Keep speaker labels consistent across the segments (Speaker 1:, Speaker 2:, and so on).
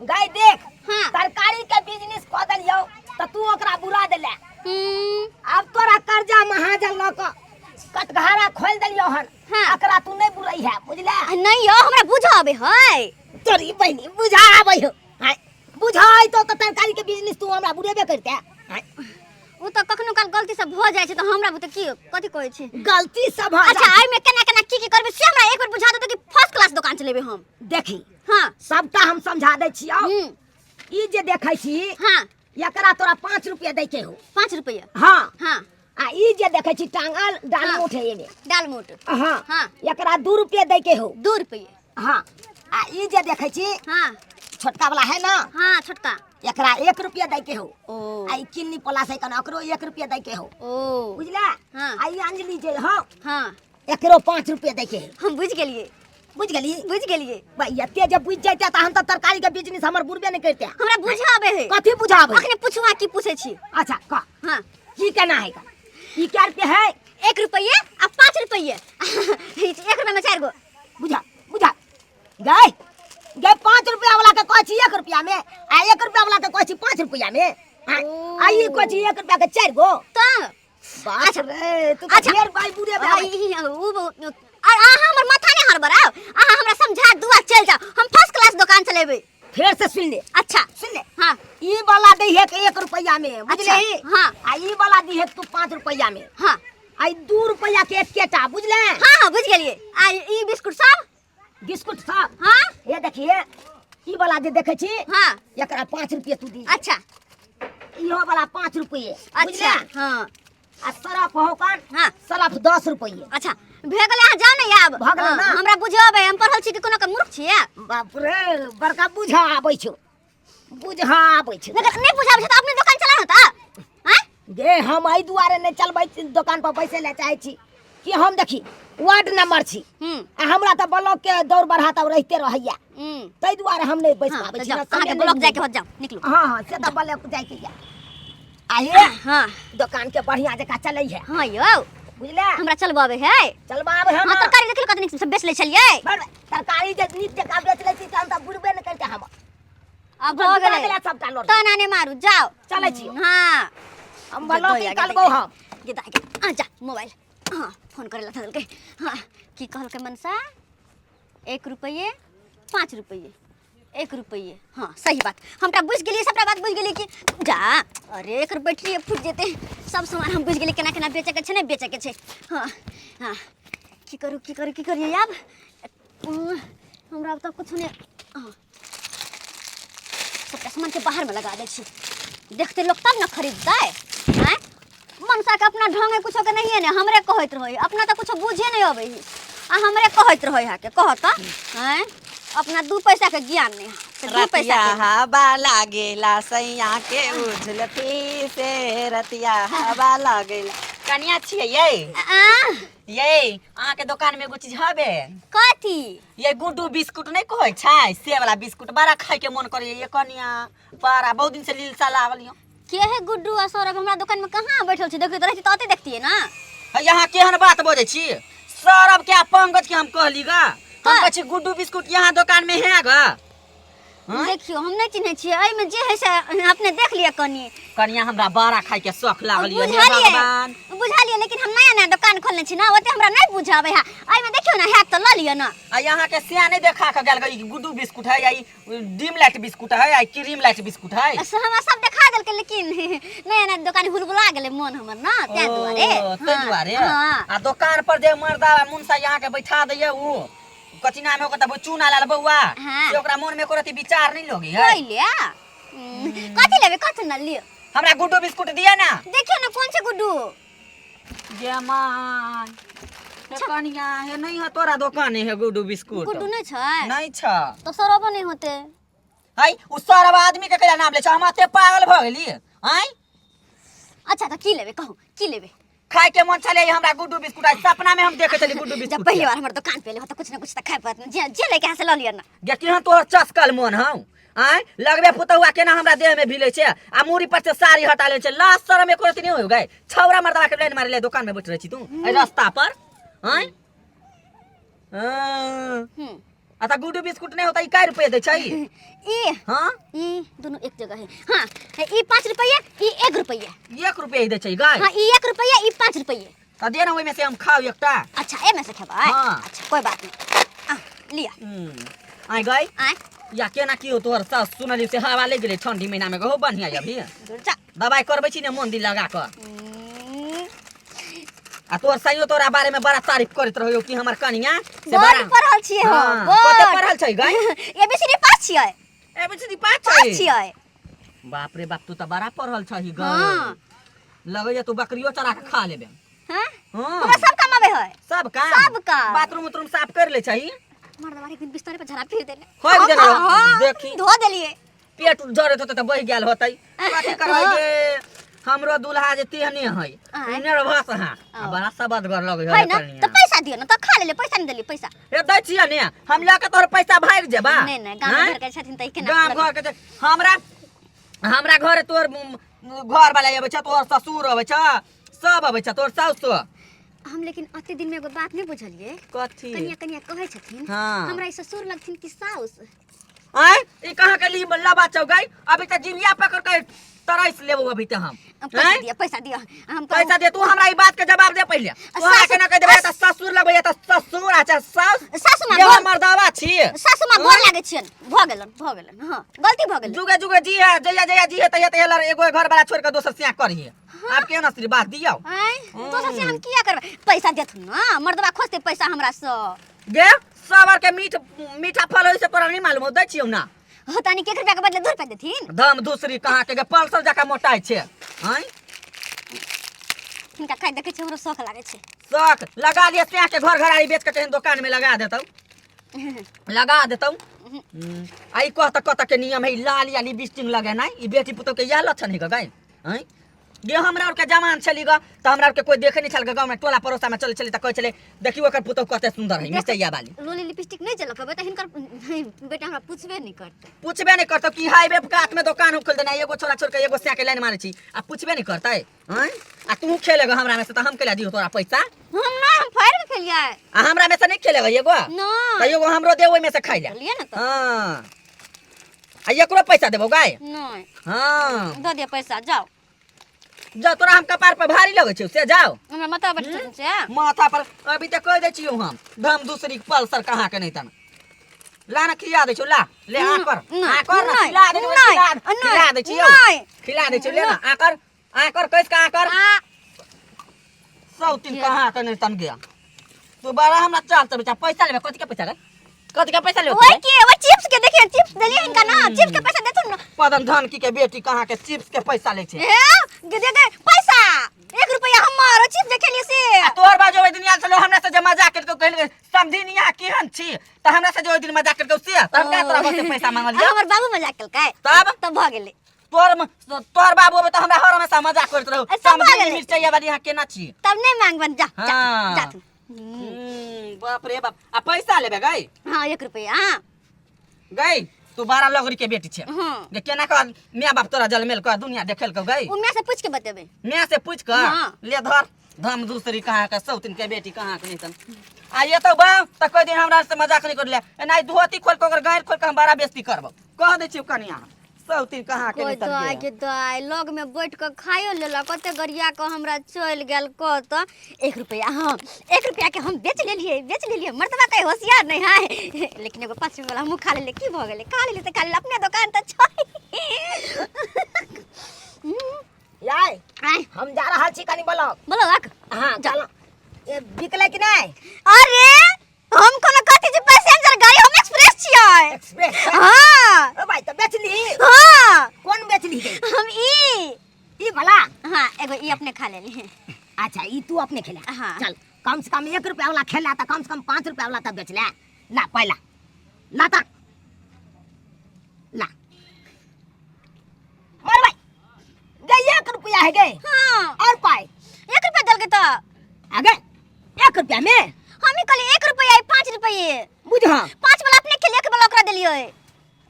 Speaker 1: गाय देख।
Speaker 2: हाँ।
Speaker 1: तरकारी के बिजनेस कऽ देलियौ तऽ तू ओकरा बुरा देले।
Speaker 2: हम्म।
Speaker 1: आब तोरा कर्जा महाजन लऽ कऽ कटघारा खोलि देलियौ हन।
Speaker 2: हाँ।
Speaker 1: एकरा तू नहि बुरै है, बुझले?
Speaker 2: आ नहीं यौ, हमरा बुझऽ आबै है।
Speaker 1: तोरी बहिनी बुझा आबै हो। आँय, बुझा अयतौ तऽ तरकारी के बिजनेस तू हमरा बुरेबे करिते। आँय,
Speaker 2: ओ तऽ कखनो काल गलती से भऽ जाइ छै तऽ हमरा बुते की कथी कहै छै?
Speaker 1: गलती से भऽ
Speaker 2: अच्छा,
Speaker 1: जाइ।
Speaker 2: एहिमे केना केना की की करबै से हमरा एक बेर बुझा देतौ कि फर्स्ट क्लास दोकान चलेबै हम।
Speaker 1: देखी।
Speaker 2: हाँ।
Speaker 1: सबटा हम समझा दै छियौ।
Speaker 2: हम्म।
Speaker 1: ई जे देखै छी,
Speaker 2: हाँ।
Speaker 1: एकरा तोरा 5 रुपया दै के हो।
Speaker 2: 5 रुपया?
Speaker 1: हाँ।
Speaker 2: हाँ।
Speaker 1: आ ई जे देखै छी टांगल दालमोट है एमे।
Speaker 2: दालमोट।
Speaker 1: हाँ।
Speaker 2: हाँ।
Speaker 1: एकरा 2 रुपया दै के हो।
Speaker 2: 2 रुपया।
Speaker 1: हाँ। आ ई जे देखै छी,
Speaker 2: हाँ।
Speaker 1: छोटका वाला है ना?
Speaker 2: हाँ, छोटका।
Speaker 1: एकरा 1 रुपया दै के हो।
Speaker 2: ओ।
Speaker 1: आ ई किन्नी पोला से कन ओकरो 1 रुपया दै के हो।
Speaker 2: ओ।
Speaker 1: बुझला?
Speaker 2: हाँ।
Speaker 1: आ ई अंजलि जे हो,
Speaker 2: हाँ।
Speaker 1: एकरो 5 रुपया दै के हो।
Speaker 2: हम बुझ गेलिए।
Speaker 1: बुझ गेली?
Speaker 2: बुझ गेलिए।
Speaker 1: भाई, एते जब बुझ जाइते त हम त तरकारी के बिजनेस हमर बुरबे नहीं करते।
Speaker 2: हमरा बुझाबे है।
Speaker 1: कथी बुझाबे?
Speaker 2: अखने पूछू अहाँ की पूछै छी।
Speaker 1: अच्छा, कह।
Speaker 2: हाँ।
Speaker 1: की केना है का? ई कै रुपया है?
Speaker 2: 1 रुपये आ 5 रुपये। 1 रुपया में 4 गो।
Speaker 1: बुझा, बुझा। गए गए 5 रुपया वाला के कहै छी 1 रुपया में, आ 1 रुपया वाला के कहै छी 5 रुपया में। आ ई कहै छी 1 रुपया के 4 गो।
Speaker 2: त
Speaker 1: बाप
Speaker 2: अच्छा।
Speaker 1: रे, तू त
Speaker 2: अच्छा।
Speaker 1: ढेर बाई बुरे
Speaker 2: आ,
Speaker 1: बे।
Speaker 2: ई, ई, उ, उ, आ, अहाँ हमर माथा नहि हड़बड़ाउ, अहाँ हमरा समझा दुआ चलि जाउ, हम फर्स्ट क्लास दोकान चलेबै।
Speaker 1: फेर से सुन ले।
Speaker 2: अच्छा।
Speaker 1: सुन ले।
Speaker 2: हाँ।
Speaker 1: ई वाला दै है के 1 रुपया में, बुझले?
Speaker 2: अच्छा, हाँ।
Speaker 1: आ ई वाला दी है तू 5 रुपया में।
Speaker 2: हाँ।
Speaker 1: आ ई 2 रुपया के एकेटा, बुझले?
Speaker 2: हाँ, हाँ, बुझ गेलिए। आ ई बिस्कुट सब?
Speaker 1: बिस्कुट सब?
Speaker 2: हाँ।
Speaker 1: ये देखिए, ई वाला जे देखै छी,
Speaker 2: हाँ।
Speaker 1: एकरा 5 रुपया तू दी।
Speaker 2: अच्छा।
Speaker 1: इहो वाला 5 रुपये।
Speaker 2: अच्छा,
Speaker 1: बुझले?
Speaker 2: हाँ।
Speaker 1: आ सरफ हो कन?
Speaker 2: हाँ।
Speaker 1: सरफ 10 रुपये।
Speaker 2: अच्छा, भे गेलै, अहाँ जाउ ने आब।
Speaker 1: भऽ गेलै
Speaker 2: हाँ,
Speaker 1: ना?
Speaker 2: हमरा बुझेबै, हम पढ़ल छी कि कोनो के मूर्ख छियै?
Speaker 1: बाप रे, बड़का बुझा आबै छौ, बुझा आबै छौ।
Speaker 2: लेकिन नहि बुझाबै छै तऽ अपने दोकान चला ने तऽ, आँय?
Speaker 1: गे, हम एहि दुआरे नहि चलबै छी, दोकान पर बैसै लए चाहै छी कि हम देखी वार्ड नंबर छी।
Speaker 2: हम्म।
Speaker 1: आ हमरा तऽ ब्लॉक के दौड़ बढ़ा तऽ रहिते रहैया।
Speaker 2: हम्म।
Speaker 1: ताहि दुआरे हम नहि बैस
Speaker 2: हाँ,
Speaker 1: पाबै
Speaker 2: तऽ
Speaker 1: छी,
Speaker 2: जाउ,
Speaker 1: ना
Speaker 2: अहाँके
Speaker 1: समय नहि
Speaker 2: ब्लॉक
Speaker 1: मिलै।
Speaker 2: जाइके होत, जाउ, निकलू।
Speaker 1: हाँ, हाँ, से तऽ ब्लॉक जाइके या। आ हे,
Speaker 2: हाँ।
Speaker 1: दोकान के बढ़िया जकाँ चलै है।
Speaker 2: हाँ यौ।
Speaker 1: बुझले?
Speaker 2: हमरा चलबाबै है।
Speaker 1: चलबाबै है
Speaker 2: हाँ,
Speaker 1: ना।
Speaker 2: तरकारी देखियौ कते नीक से बेच लै छलियै।
Speaker 1: बड़ तरकारी जे नीक जकाँ बेच लै छी तहन तऽ बुड़बे नहि करतै हम।
Speaker 2: अब भऽ
Speaker 1: डुबा
Speaker 2: गेलै।
Speaker 1: देला सबटा लोट।
Speaker 2: तना नहि मारू, जाउ।
Speaker 1: चलै छी।
Speaker 2: हाँ।
Speaker 1: हम ब्लॉक निकालबौ हम।
Speaker 2: गे दाइ, गे, आ जा, मोबाइल। हाँ, फोन करे ला देलकै। हाँ, की कहलकै मनसा? 1 रुपये, 5 रुपये, 1 रुपये। हाँ, सही बात। हम बुझ गेलियै, सबटा बात बुझ गेलियै कि जा, अरे एकर बैटरी फुटि जेतै। सब सामान हम बुझि गेलियै केना केना बेचैके छै, नहि बेचैके छै। हाँ, हाँ, की करू, की करू, की करियै आब? हमरा आब तऽ कुछ नहि। हाँ, सबटा सामानके बाहरमे लगा दै छी, देखतै लोक तब ने खरीदतै। आँय, मनसाके अपना ढंग है कुछो के नहिए ने, हमरे कहैत रहै, अपना तऽ कुछो बुझे नहि अबै है आ हमरे कहैत रहै है के कहत। आँय, अपना 2 पैसा के ज्ञान नहीं है, से 2 पैसा
Speaker 3: रतिया
Speaker 2: के।
Speaker 3: हवा लागेला सैया के उझलती से, रतिया हवा लागेला। कनिया छियै यै?
Speaker 2: आ?
Speaker 3: यै, अहाँके दोकान में एगो चीज हबे।
Speaker 2: कथी?
Speaker 3: ये गुड्डू बिस्कुट नहीं कहै छै, से वाला बिस्कुट बड़ा खाय के मन करे ये कनिया, बड़ा बहुत दिन से लीलसा लागल यो।
Speaker 2: के है गुड्डू आ सौरभ? हमरा दोकान में कहाँ बैठल छै? देखियो तऽ रहती तऽ ओतै देखतियै ना।
Speaker 3: है, यहाँ केहन बात बजै छी? सौरभ के आ पंकज के हम कहली गा, हम
Speaker 2: हाँ।
Speaker 3: कहै छी गुड्डू बिस्कुट यहाँ दोकान में है गा। हाँ?
Speaker 2: देखियो, हम नहीं चिन्है छियै, एहिमे जे है से अपने देख लिअ कनी।
Speaker 3: कनिया, हमरा बड़ा खाय के शौख लागल ये, हे
Speaker 2: बुझलियै,
Speaker 3: भगवान।
Speaker 2: बुझलियै, लेकिन हम नया नया दोकान खोलने छी ना, ओते हमरा नहीं बुझाबै है। एहिमे देखियो ना, हैत तऽ लऽ लिअ ना।
Speaker 3: आ यहाँ के सिया नहीं देखा के गेल गा, ई गुड्डू बिस्कुट है या ई डिम लाइट बिस्कुट है या ई क्रीम लाइट बिस्कुट है।
Speaker 2: से हमरा सब देखा देलकै, लेकिन नया नया दोकान हुलबुला गेलै मन हमर ना, तैं
Speaker 3: ओ,
Speaker 2: दुआरे।
Speaker 3: तै
Speaker 2: हाँ,
Speaker 3: दुआरे।
Speaker 2: हाँ।
Speaker 3: आ दोकान पर जे मर्दा मुनसा यहाँ के बैठा दैया, उ कथी नाम है ओकर, तब चूना लाल बौआ।
Speaker 2: हाँ।
Speaker 3: से ओकरा मन में एको रति विचार नहीं लोगी है।
Speaker 2: कोई लिया? कथी लेबै, कथी ना लियो?
Speaker 3: हमरा गुड्डू बिस्कुट दिया ना।
Speaker 2: देखियो ना कौन से गुड्डू।
Speaker 3: गे my, हे कनिया, हे नहीं है तोरा दोकान है गुड्डू बिस्कुट?
Speaker 2: गुड्डू नहीं छै?
Speaker 3: नहीं छ।
Speaker 2: तो सौरभो नहीं होते।
Speaker 3: है उ सौरभ आदमी के कहिया नाम ले छ, हम एते पागल भ गेली आय।
Speaker 2: अच्छा तऽ की लेबै कहू, की लेबै?
Speaker 3: खाय के मन छले हमरा गुड्डू बिस्कुट, आइ सपना में हम देखे छली गुड्डू
Speaker 2: जब
Speaker 3: बिस्कुट।
Speaker 2: पहली बार हमर दुकान पे एलै तऽ कुछ न कुछ तऽ खाय पड़त ने, जे लेके अहाँ से लऽ लिअ ना।
Speaker 3: गे केहन तोहर चसकल मन हौ आय, लगबे पुतहुआ केना हमरा देह में भिलै छै आ मूड़ी पर से साड़ी हटा ले छै। लाज शरम एको रति नहीं हो गए? छौरा मर्दवा के लाइन मारे ले दुकान में बैठ रहे छी तू एहि रास्ता पर आय। हाँ।
Speaker 2: हम्म।
Speaker 3: आ त गुडू बिस्कुट नहीं होता ई कै रुपए दै छै?
Speaker 2: ई
Speaker 3: हां।
Speaker 2: ई दोनों एक जगह है। हां, ई 5 रुपया, ई 1 रुपया।
Speaker 3: 1 रुपया दै छै गाय?
Speaker 2: हां, ई 1 रुपया, ई 5 रुपया।
Speaker 3: त दे ना ओइ में से हम खाउ एकटा।
Speaker 2: अच्छा, ए में से खेबै?
Speaker 3: हाँ।
Speaker 2: अच्छा, कोई बात नहीं, आ लिया।
Speaker 3: आइ गई।
Speaker 2: आय।
Speaker 3: या केना की हो तोहर सास सुनली से हवा लागि गेलै ठंडी महीना में गहो बढ़िया अभी।
Speaker 2: दूर जा।
Speaker 3: दवाई करबै छी ने मन दिल लगा कऽ। आ तोहर साइयो तोरा बारे में बड़ा तारीफ करैत रहो कि हमर कनिया से
Speaker 2: बड़
Speaker 3: बड़ा
Speaker 2: पढ़ल छियै हम।
Speaker 3: हाँ,
Speaker 2: बड़।
Speaker 3: कते पढ़ल छै गई?
Speaker 2: एबीसीडी पास छियै।
Speaker 3: एबीसीडी पास
Speaker 2: पास
Speaker 3: छै?
Speaker 2: छियै।
Speaker 3: बाप रे बाप, तू तऽ बड़ा पढ़ल छही गई।
Speaker 2: हाँ।
Speaker 3: लगैया तू बकरियो चरा के खा लेबे।
Speaker 2: हाँ?
Speaker 3: हाँ।
Speaker 2: हमरा सब काम आबै है।
Speaker 3: सब काम?
Speaker 2: सब काम।
Speaker 3: बाथरूम उथरूम साफ कर ले छही?
Speaker 2: मर्दवा एक दिन बिस्तर पर झड़ा फिर देले।
Speaker 3: खोल देले?
Speaker 2: हाँ, हाँ,
Speaker 3: देखी।
Speaker 2: धो देलिए।
Speaker 3: पेट जरैत होतै तऽ बहि गेल होतै। कथी करबै
Speaker 2: हाँ।
Speaker 3: गे, हमरो दूल्हा जे तेहने है।
Speaker 2: आँय।
Speaker 3: नर्वस है आ
Speaker 2: ओ।
Speaker 3: बड़ा सबदगर लगै
Speaker 2: है
Speaker 3: है।
Speaker 2: ना
Speaker 3: कनिया।
Speaker 2: तो पैसा दियो ना, तो खा लेले, पैसा नहीं देलिए पैसा।
Speaker 3: ए दै छियै ने हम, लऽ के तोहर पैसा भागि जेबा।
Speaker 2: नहीं नहीं, गांव
Speaker 3: आँय?
Speaker 2: घर के छथिन त केना
Speaker 3: गाम घर के हमरा हमरा घर तोहर घर वाला अबै छ, तोहर ससुर अबै छ, सब अबै छ, तोहर साउस।
Speaker 2: हम लेकिन अते दिन में एगो बात नहीं बुझलिए।
Speaker 3: कथी?
Speaker 2: कनिया कनिया कहै छथिन।
Speaker 3: हाँ।
Speaker 2: हमरा ई ससुर लगथिन कि साउस?
Speaker 3: आँय, ई कहाँ के ली लबा छौ गई? अभी तऽ जिभिया पकड़ के तरस लेबो अभी तऽ हम।
Speaker 2: पैसा
Speaker 3: आँय?
Speaker 2: दिया, पैसा दिया हम।
Speaker 3: पैसा दे, तू हमरा ई बात के जवाब दे पहिले। तू हमरा
Speaker 2: सासु-
Speaker 3: केना कह देबे तऽ ससुर लगबैया तऽ ससुर आ चाहे साउस।
Speaker 2: सासु माँ
Speaker 3: ये
Speaker 2: गोर-
Speaker 3: मर्दावा छी।
Speaker 2: सासु माँ गोर लागै छियनि, भऽ गेलन, भऽ गेलन, हाँ, गलती भऽ गेलै।
Speaker 3: जुगे जुगे जी है, जहिया जहिया जी है तहिया तहिया लड़ एगो घर वाला छोड़ के दोसर सिया करिहे। आब केना श्री बात दियौ?
Speaker 2: आँय, दोसर से हम किया करबै? पैसा देथुन ना मर्दबा, खोजते पैसा हमरा से।
Speaker 3: गे सब के मीठ मीठा फल होय से तोरा नहीं मालूम हो? दै छियौ ना।
Speaker 2: हो तानी के 1 रुपया के बदले 2 रुपया देथिन।
Speaker 3: दम दूसरी कहाँ के गे, पल्सर जका मोटाइ छै। आँय,
Speaker 2: हिनका खाइ देखै छी, हमरो शौक लागै छै।
Speaker 3: शौक लगा लिअ सिया के, घर घरारी बेच के केहन दोकान में लगा देतौ, लगा देतौ। आ ई कह तऽ कत के नियम है ई लाल या लिपस्टिक लगेनाइ? ई बेटी पुतोह के इएह लक्षण है गै? आँय गे, हमरा आरके जवान छली ग तऽ हमरा आरके कोइ देखे नहीं छल गाँव में, टोला पड़ोसा में चले छली तऽ कहै छलै, देखियौ ओकर पुतोह कते सुंदर है, मिरचैया वाली।
Speaker 2: लोली लिपस्टिक नहीं जलकबै तऽ हिनकर बेटा हमरा पुछबे नहीं करतै।
Speaker 3: पूछबे नहीं करतौ कि हाईवे के कात में दोकान खोल देना, एगो छोरा छोड़ के एगो सिया के लाइन मारे छी आ पूछबे नहीं करतै। आँय, आ तू खेलेगा हमरा में से तऽ हम केला दियौ तोरा पैसा?
Speaker 2: हम ना, हम फाड़ के खेलियै।
Speaker 3: आ हमरा में से नहीं खेलेगा एगो?
Speaker 2: ना।
Speaker 3: तऽ एगो हमरो दे, ओहि में से खाइ ले।
Speaker 2: लिए ना तऽ।
Speaker 3: हाँ, आ एकरो पैसा देबौ गाय?
Speaker 2: नहीं।
Speaker 3: हाँ।
Speaker 2: दऽ दिअ पैसा, जाओ।
Speaker 3: जाओ, तोरा हम कपार पर भारी लगै छौ से जाओ।
Speaker 2: हमरा माथा पर छथिन से।
Speaker 3: माथा पर अभी तक कह दै छियौ हम, धम दूसरी के पल्सर कहाँ के नहीं तन। ला ना, खिया दै छियौ, ला ले आ कर।
Speaker 2: नहीं,
Speaker 3: आ कर ना।
Speaker 2: नहीं,
Speaker 3: खिला दै छियौ।
Speaker 2: नहीं,
Speaker 3: खिला
Speaker 2: नहीं,
Speaker 3: खिला दै छियौ।
Speaker 2: नहीं।
Speaker 3: खिला दै छियौ, ले ना, आ कर, आ कर, कैस के आ कर।
Speaker 2: आ।
Speaker 3: सौ तीन कहाँ के नहीं तन गया। तू बड़ा हमरा चाल चल बेटा, पैसा लेबे? कथी के पैसा रे? कथी के पैसा लेबे?
Speaker 2: ओए के ओए चिप्स के, देखिए चिप्स देलिए हिनका ना, चिप्स के पैसा देथुन ना।
Speaker 3: पदन धन की के बेटी कहाँ के चिप्स के पैसा ले छै?
Speaker 2: ए दे दे दे पैसा, 1 रुपया हमर चिप्स जे खेलिए से।
Speaker 3: आ तोहर बाजू ओहि दिन आयल छलौ, हमरा से जे मजाक केलकौ, कहल समधिन यहाँ केहन छी, तऽ हमरा से जे ओहि दिन मजाक केलकौ से, तऽ हम का तोरा से पैसा मांगलियौ?
Speaker 2: हमर बाबू मजाक केलकै।
Speaker 3: तब?
Speaker 2: तब भऽ गेलै।
Speaker 3: तोहर बाबू अबै तऽ हमरा हर हमेशा मजाक करैत रहौ।
Speaker 2: ए, सब भऽ
Speaker 3: समधिन
Speaker 2: गेलै।
Speaker 3: मिरचैया वाली यहाँ केना छी?
Speaker 2: तब नहीं मांगबन, जा जा।
Speaker 3: हाँ।
Speaker 2: जा तू।
Speaker 3: बाप रे बाप, आ पैसा लेबे गई?
Speaker 2: हाँ, 1 रुपया। हाँ।
Speaker 3: गई, तू 12 लगरी के बेटी छे।
Speaker 2: हाँ।
Speaker 3: गे केना कह my बाप तोरा जलमेल कह, दुनिया देखेल कह गई?
Speaker 2: उ my से पूछ के बतेबे।
Speaker 3: My से पूछ के?
Speaker 2: हाँ।
Speaker 3: ले धर, धम दूसरी कहाँ के सौतिन के बेटी कहाँ के नहीं तन। आ ये तो बा त कोई दिन हमरा से मजाक नहीं करले, एना धोती खोल के ओकर गायर खोल के हम बड़ा बेइज्जती करबो, कह दै छियौ कनिया, सौतिन कहाँ के
Speaker 2: कोई
Speaker 3: नहीं तन
Speaker 2: दाय
Speaker 3: गया।
Speaker 2: के दाय, लग में बैठ के खाइयो लेलक, कते गरिया के हमरा चलि गेल कह त 1 रुपया। हाँ, 1 रुपया के हम बेच लेलिए, बेच लेलिए। मर्दबा कहीं होशियार नहीं है, लेकिन एगो 5 रुपया वाला हमहूँ खा लेलिए। की भऽ गेलै, खा लेलिए तऽ खा लेलिए, अपने दोकान तऽ छै।
Speaker 1: याय।
Speaker 2: आय।
Speaker 1: हम जा रहल छी कनी ब्लॉक।
Speaker 2: ब्लॉक?
Speaker 1: हाँ, चल। ए बिकलै कि नहीं?
Speaker 2: अरे हम कोनो कथी जे पैसेंजर गाड़ी, हम एक्सप्रेस छियै।
Speaker 1: एक्सप्रेस?
Speaker 2: हाँ।
Speaker 1: ओ भाई, तऽ बेचली?
Speaker 2: हाँ।
Speaker 1: कोन बेचली गे?
Speaker 2: हम ई।
Speaker 1: ई वाला?
Speaker 2: हाँ, एगो ई अपने खा लेली।
Speaker 1: अच्छा, ई तू अपने खेला?
Speaker 2: हाँ।
Speaker 1: चल, कम से कम 1 रुपया वाला खेला तऽ कम से कम 5 रुपया वाला तऽ बेचले। ला पहला ला ता ला मार भाई गे, 1 रुपया है गे?
Speaker 2: हाँ।
Speaker 1: और पाई?
Speaker 2: 1 रुपया देलकै तऽ।
Speaker 1: आगे 1 रुपया में
Speaker 2: हम ही कहलिए 1 रुपया, 5 रुपये।
Speaker 1: बुझ। हाँ।
Speaker 2: 5 वाला अपने खेलिए, 1 वाला ओकरा देलिए।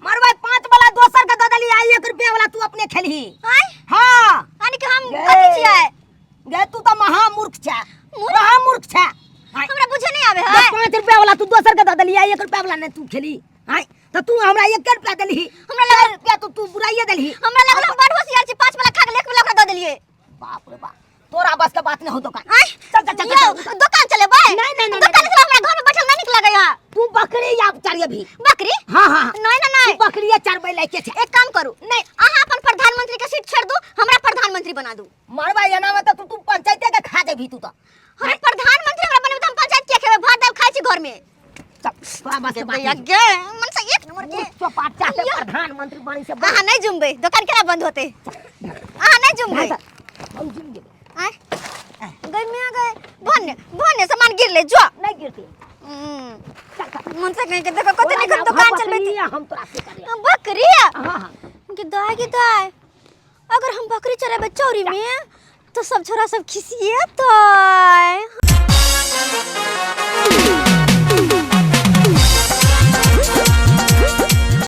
Speaker 1: मार भाई, 5 वाला दोसर के दऽ देली आ 1 रुपया वाला तू अपने खेलही?
Speaker 2: आय।
Speaker 1: हाँ।
Speaker 2: यानी कि हम
Speaker 1: गे।
Speaker 2: कथी छियै?
Speaker 1: गे, तू तऽ महामूर्ख छै।
Speaker 2: मूर्ख?
Speaker 1: महामूर्ख छै।
Speaker 2: हमरा बुझे नहीं आवे है।
Speaker 1: 5 रुपया वाला तू दोसर के दऽ देली आ 1 रुपया वाला नहीं तू खेली। आय त तू हमरा 1 रुपया देलही,
Speaker 2: हमरा लगल
Speaker 1: 4 रुपया तो तू बुराइए देलही।
Speaker 2: हमरा लगल हम बड़ होशियार छी, 5 वाला खा के 1 वाला ओकरा दऽ देलियै।
Speaker 1: बाप रे बाप, तोरा बस के बात नहीं हो दुकान।
Speaker 2: आय
Speaker 1: चल चल चल,
Speaker 2: यौ,
Speaker 1: चल, चल।
Speaker 2: दुकान चलेबै?
Speaker 1: नहीं, नहीं, नहीं,
Speaker 2: दुकान
Speaker 1: नहीं।
Speaker 2: चला, हमरा घर में बैठल नहीं नीक लगै है।
Speaker 1: तू बकरी या चरिए भी।
Speaker 2: बकरी?
Speaker 1: हाँ, हाँ, हाँ।
Speaker 2: नहीं, नहीं, नहीं।
Speaker 1: तू बकरी चरबै लायक छै।
Speaker 2: एक काम करू,
Speaker 1: नहीं।
Speaker 2: अहाँ अपन प्रधानमंत्री के सीट छोड़ दू, हमरा प्रधानमंत्री बना दू।
Speaker 1: मरबा एना में त तू पंचायते के खा जेबही तू त।
Speaker 2: अरे प्रधानमंत्री हमरा बनेबै त हम पंचायत किया खेबै, भात दाल खाइ छी घर में।
Speaker 1: चल, तोरा बस के बात
Speaker 2: भैया
Speaker 1: नहीं।
Speaker 2: गे, मन से एक नंबर के।
Speaker 1: मुँह चौपाट चाहते
Speaker 2: यो।
Speaker 1: प्रधानमंत्री बनी से
Speaker 2: अहाँ नहीं जुमबै, दुकान केना बंद होते? अहाँ नहीं जुमबै।
Speaker 1: नहीं, हम जुम जेबै।
Speaker 2: आय गई मियां गए, भन्ने भन्ने सामान गिर ले जो।
Speaker 1: नहीं गिरते। चल, चल।
Speaker 2: मन से कहीं के देखो कते
Speaker 1: तोरा
Speaker 2: निक
Speaker 1: ना
Speaker 2: दुकान
Speaker 1: भाव
Speaker 2: चलबै।
Speaker 1: बकरी आ, हम तोरा से करिया।
Speaker 2: बकरी?
Speaker 1: हाँ, हाँ।
Speaker 2: गिदाय गिदाय, अगर हम बकरी चराबै चौरी में तो सब छोरा सब खिसिएतै।